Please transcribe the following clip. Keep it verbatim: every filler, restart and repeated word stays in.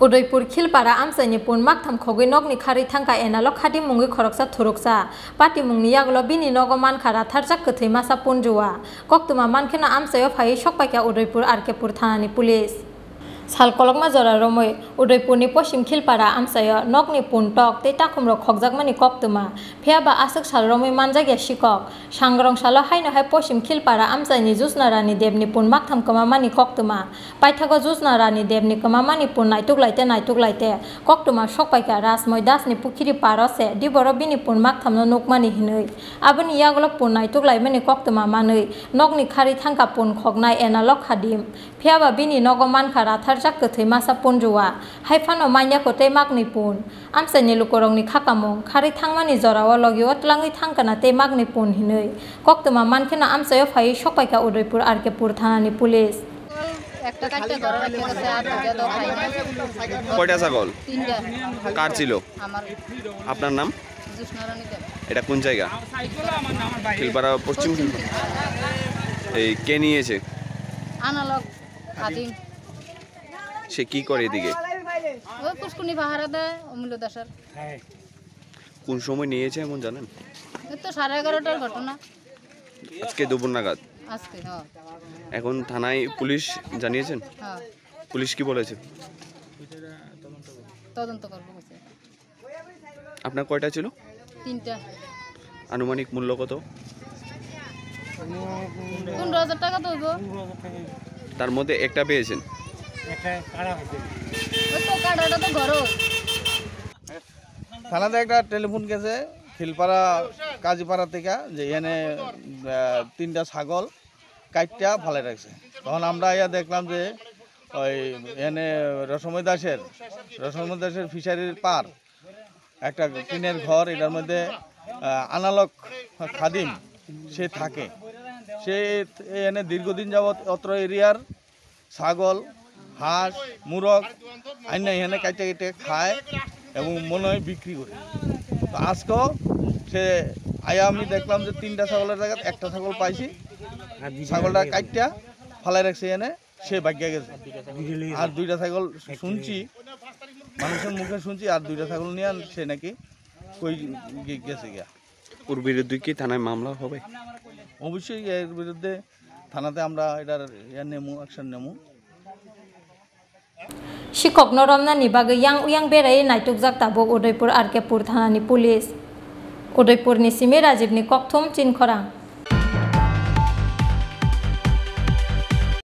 Udaipur Khilpara amchaini pun maktham khogwi nokni kharwi thangkha Enalok Khadim mungwi khoroksa thuruksa. Patimungni yagulo bini nogo mankha ratharjak kwthwi masa punjua. Koktwma mankheno amchaio phaiwi sokpaikha Udaipur R K pur thanani police. Sal kolokma jora romwi Udaipurni Poschim Khilpara amchaio nokni pun tok tei takhumrok khokjakmani koktwma. Phiyaba aswk sal romwi manjakya sikok. Sangrong salo haino hai Poschim Khilpara amchaini Josna Rani Debni pun maktham kwmamani koktwma. Paithago Josna Rani Debni kwmamani pun naituk laite naituk laite koktwma sokpaikha Rajmoi Dasni pukhiri paro se diboro bini pun makthamno nukmani hinwi. Aboni yagulo pun naituk laimani koktwma manwi nokni kharwi thangkha pun khoknai Enalok Khadim. Phiyaba bini nogo mankha ratharjak kwthwi masa punjua. Hai phano manyakho tei makni pun. Amchaini lukurokni khakamung kharwi thangmani jorao logio twlangwi thangkana tei makni pun hinwi. Koktwma mankheno amchaio phaiwi sokpaikha Udaipur R K pur thanani police. একটা কাটতে ঘরে রেখে গেছে, আর দুইটা তো খাই না। কয়টা ছাগল? তিনটা। কার ছিল? আমার। আপনার নাম? জ্যোৎস্না রানী দেব। এটা কোন জায়গা? খিলপাড়া, পশ্চিম পশ্চিম খিলপাড়া। এই কে নিয়েছে? আনালক খাদিম। সে কি করে এদিকে? ওই পুষ্কুনি পাহারা দেয়, অমূল্য দাসের। কোন সময় নিয়েছে এমন জানেন? এই তো সাড়ে এগারোটার ঘটনা। আজকে দুপুর নাগাদ? আজকে, হ্যাঁ। এখন থানায় পুলিশ জানিয়েছেন? হ্যাঁ। পুলিশ কি বলেছে? তদন্ত করবো বলছে। আপনার কয়টা ছিল? তিনটা। আনুমানিক মূল্য কত? পনেরো হাজার টাকা তো হইব। তার মধ্যে একটা পেয়েছেন? ওই তো কাটাটা তো ঘরো। থানাতে একটা টেলিফোন গেছে খিলপাড়া কাজীপাড়া থেকে, যে এখানে আহ, তিনটা ছাগল কাইটটা ফালাই রাখছে। তখন আমরা আইয়া দেখলাম যে ওই এনে রসময় দাসের, রসময় দাসের ফিশারির পার একটা টিনের ঘর, এটার মধ্যে আহ, আনালক খাদিম সে থাকে। সে এনে দীর্ঘদিন যাবৎ অত্র এরিয়ার ছাগল, হাঁস, মুরগ আইনা এখানে কাইটে কাইটে খায় এবং মনে হয় বিক্রি করে। তো আজকেও সে আয়া আমি দেখলাম যে তিনটা ছাগলের জায়গায় একটা ছাগল পাইছি, ছাগলটা কাইটটা ফালাই রাখছে এখানে, সে ভাগিয়া গেছে। আর দুইটা ছাগল শুনছি, মানুষের মুখে শুনছি, আর দুইটা ছাগল নিয়ে আর সে নাকি কই গে-, গেছে গিয়া। ওর বিরুদ্ধে কি থানায় মামলা হবে? অবশ্যই এর বিরুদ্ধে থানাতে আমরা এটার ইয়ে নেমু, অ্যাকশন নেমু। Sikokno romnani bagwi yang uyang beraiwi naitukjak tabuk Udaipur R K pur thanani police. Udaipurni simi Rajibni kokthum Chinkhorang.